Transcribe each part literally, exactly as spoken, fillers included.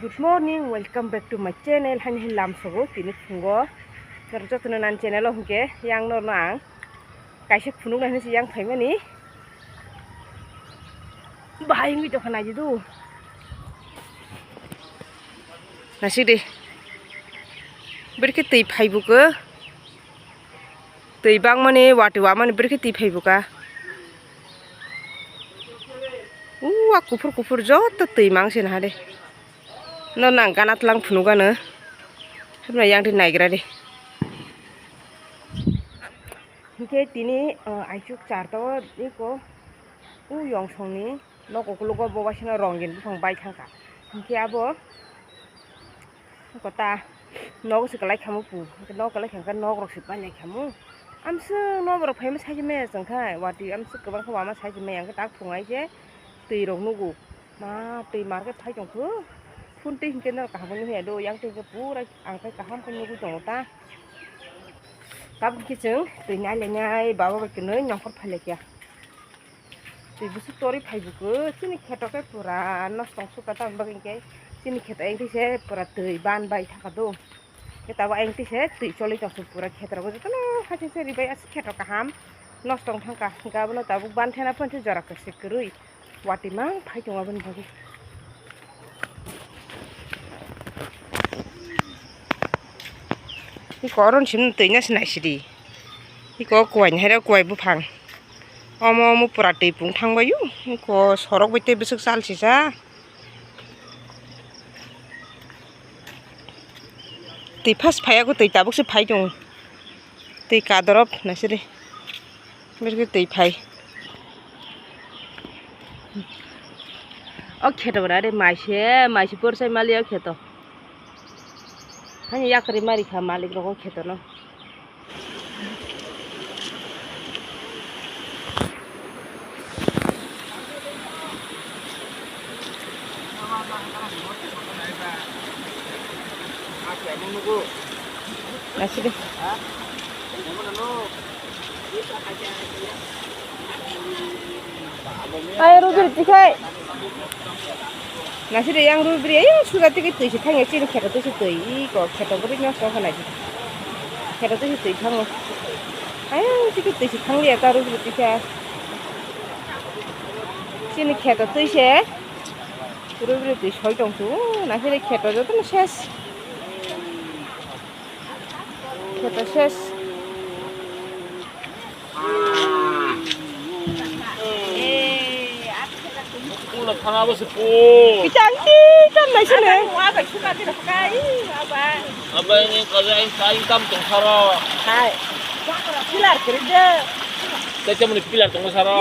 Good morning, welcome back to my channel. Hani hin lam sogo tini phungo. Norok jotono nani channel o hwnkhe yang norno ang kaisa phunuk nai hinwi se yang phaimani. Bahai wngwi tongkha naidi do. Naisik di. Birkhe twi phaibugo. Twi bangmani watwi wamani birkhe twi phaibuka. Uwa kuphur kuphur joto twi mangse naha de. No nang gana tlang phunukgano. Himna yang di naigra de. Hinkhe tini, uh, aichuk charta o eko u yongsongni nok ukologo bo waisano rongin buphang bai thangkha. Hinkhe abo kota nogo se kwlai khamu pu. Hinkhe nok kwlai khangkha nok rok se pailai khamu. Amswk nok rok phaima saijak maya chwngkha watwi amswk kwbangkha wama saijak maya hinkhe tak phungai se twi rok nugo. Ma twi market phai tongkhu. Phun twi hinkhe no kaham wngya do yang twi hinkhe pura ang khai kaham khe nugwi tongo ta. Tabuk khe chwng twi nai lai nai baba bai kwnwi nongkhor phai lai kha. Twi bwswk torwi phai bwkhe chini kheto khe pura nosto wng sukha tamni bagwi hinkhe chini kheto engtwi se pura twi ban bai thangkha do. Khe tabuk engtwi se twi choli tongkha pura kheto rok jotono haching se ribai aswk kheto kaham nosto wng thangkha hinkhe abono tabuk ban thena phano se jora kwswk kwrwi. Watwi mang phai tongo aboni bagwi. Iko oro ni simi twi nasi nai sidi. Iko kuwai ni haira kuwai buphang. Omo omo pura twi pung thang bai o. Iko sorok bai tei bwswk chal sisa. Twi fast phai ya kho twi tabuk se phai tongo. Twi kadorop nai sidi. Birkhe twi phai. O kheto bwrade maise, maise porsai mali o kheto. Hani yakri mari kha malik rogo kheto no. Aside. Ayo rubir tikai. Naside yang rubir ayo suga tiki tui si thangya chini kheto tui si tui iko kheto buri nosto khanai. Kheto tui si tui thango. Ayo tiki tui si thangya ta rubir tikai. Chini kheto tui se. Rubri twi soi tong su, na khe kheto joto no ses. Kheto ses. Ulo thana bo se po. Kita ki kan nai sene. Abai ni kaje ai sai tam tong saro. Hai. Pilar kerja. Tete muni pilar tong saro.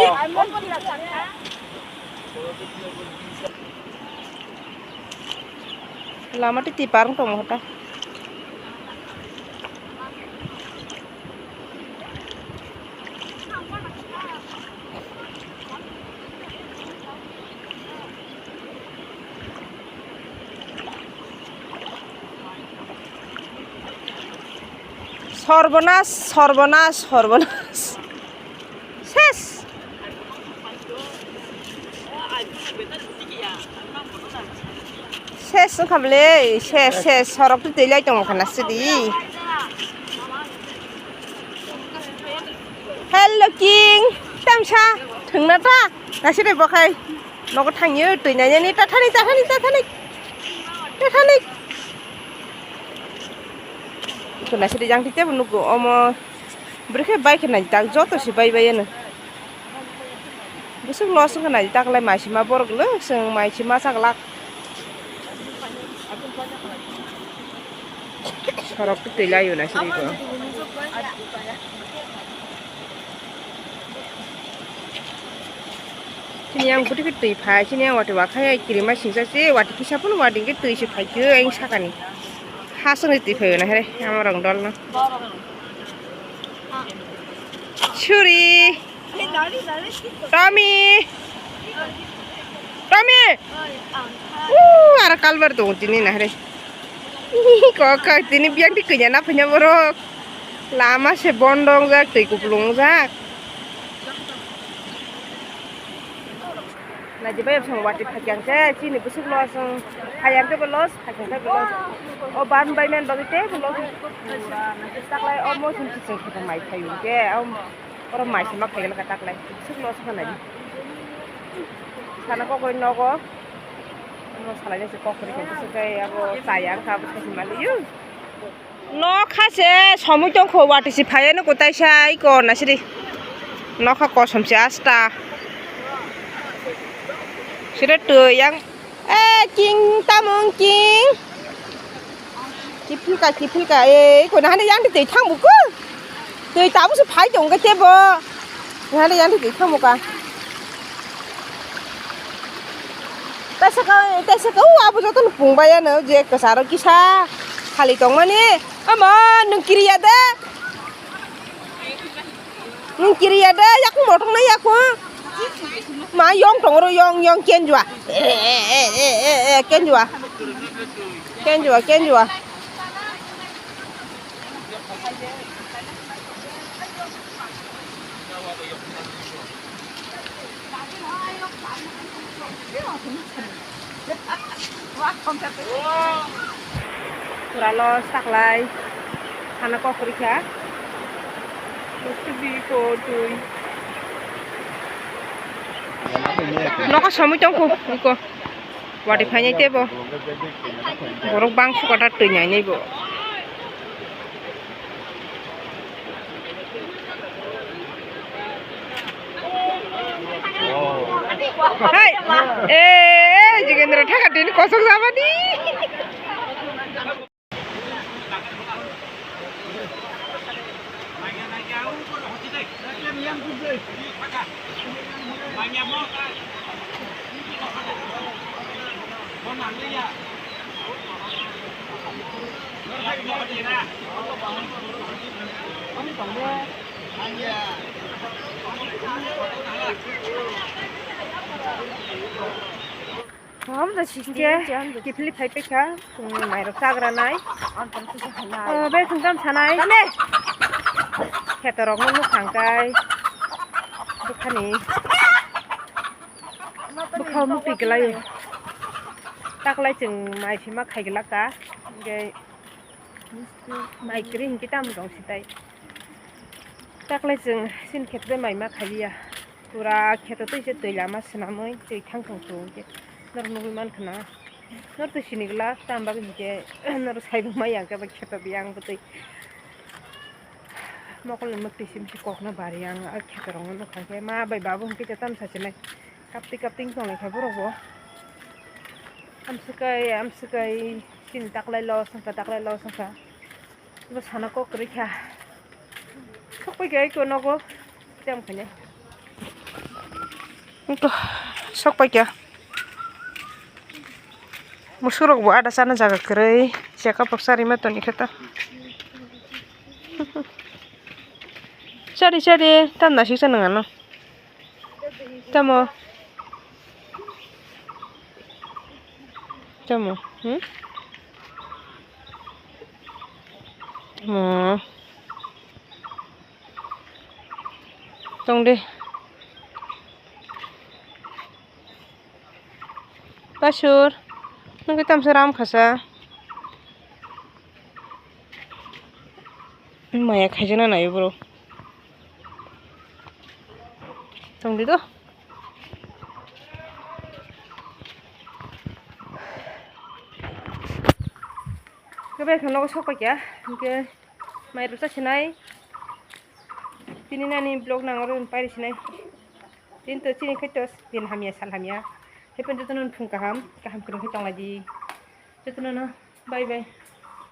Lama titi parang tong hota. Sorbonas, sorbonas, sorbonas. Ses. Ses wngkha bwle, ses, ses, sorok twi twi lai tongo khana sidi. Hello, king. Tamsa, thwngna ta. Nasi de bokhai. Nogo thangyo, twi nai nani, ta thani, ta thani, ta thani. Ta thani. Iko nasi de jang twi tebo nugo, omo. Bwrwikhe bai khe naijak, joto se bai bai ano. Bwswk loss wngkha naijak, taklai mai sima borok le, chwng mai sima chaklak. Sorok twi twi laio naisingwi ko. Chini yang bwtwi khe twi phai, chini yang watwi wakhai kirima singsa se, watwi kisa phano watwi khe twi se phai khe, ayang sakani. Ha songwi twi phai na here, ama rong dol no. Suri. Tommy. Tommy. Uh, ara kalbar tongo tini na here. Kok kok tini biang di kenya na punya borok. Lama se bondong jak, twi kuplung jak. Naidi bai absong wati phaikang khe chini bwswk loss wng, hayang khe bo loss, phaikang khe bo loss. O ban bai man bagwi tei bo loss. Pura naidi taklai o mosum kiching khe mai phaiyung khe, o oro mai se ma phaikha taklai bwswk loss wngkha naidi. Sana kok bai nogo. Omo salai nai se kok kwrwi khe bwswk khe abo chaya wngkha abo sai se maliyo. Nokha se somoi tongkho, watwi se phaiya nuko taisa iko nasiri. Nokha kosom se asta. Sira twi yang. Eh, king tamung king. Kiphilka, kiphilka. Eh, iko nahani yang twi thang buku. Twi tabu se phai tong khe tebo. Nahani yang twi thang buka. Taisa ka, taisa ka, o abo joto no pung bai ano je kwcharo kisa khali tongmani. Ama nwng kiriya de. Nwng kiriya de, yakung mothok na yakung. Ma yong tong ro yong, yong kenjua. Eh, eh, eh, eh, eh, eh, kenjua. Kenjua, kenjua. Pura loss taklai. Sana kok kwrwi kha. Nokha somoi tongkho, iko. Watwi phainai tebo. Borok bangso kwtal twi nainai bo. Hey! Eh, eh, Jigendra thaka tini kosok jabani. Hingke kiphilwi phai paikha, chwng mairok chagra nai. O, bebak chwng tamo sanai? Khetorokno nuk thangkai bwkhani bwkhao mukti kwlaio. Taklai chwng mai sima khai glak ka, hingke mai kwrwi hingke tamo tong sitai. Taklai chwng chini kheto bai mai ma khaiya. Pura kheto twi se twi lama swnamwi twi thang thang thung khe norok nugwi mankha na. Norok twi sini glak tam bagwi hinkhe norok saibo ma yang khe bai kheto biyang bwtwi. Mokol ni mwktwi sim si kokno bari ang a kheto rokno nukha khe ma bai babu hinkhe tamo sachinai. Kaptwi kaptwi wng tonglaikha borok bo. Amswkai amswkai chini taklai loss wngkha taklai loss wngkha. Bo sana kok kwrwi kha. Sok pai kha iko nogo. Tei wng khainai. Iko sok pai kha. Musurok bo ada sana jaga kwrwi. Seka poksa rima toni khe ta. Sari sari tam nasik sa nang ano. Tamo. Tamo. Hmm? Tamo. Tong de. Pasur. Nang khe tamsa ram khasa. Maya khaijana nayo bro. Tongdi do. Kebe khano sok pakya. Hingke mai rok chasinai. Tini nani vlog nang oro pairi sinai. Tini to chini khaito din hamya sal hamya. Hepen jotono phung kaham kaham kwrwng khe tonglai di. Jotono no bye bye.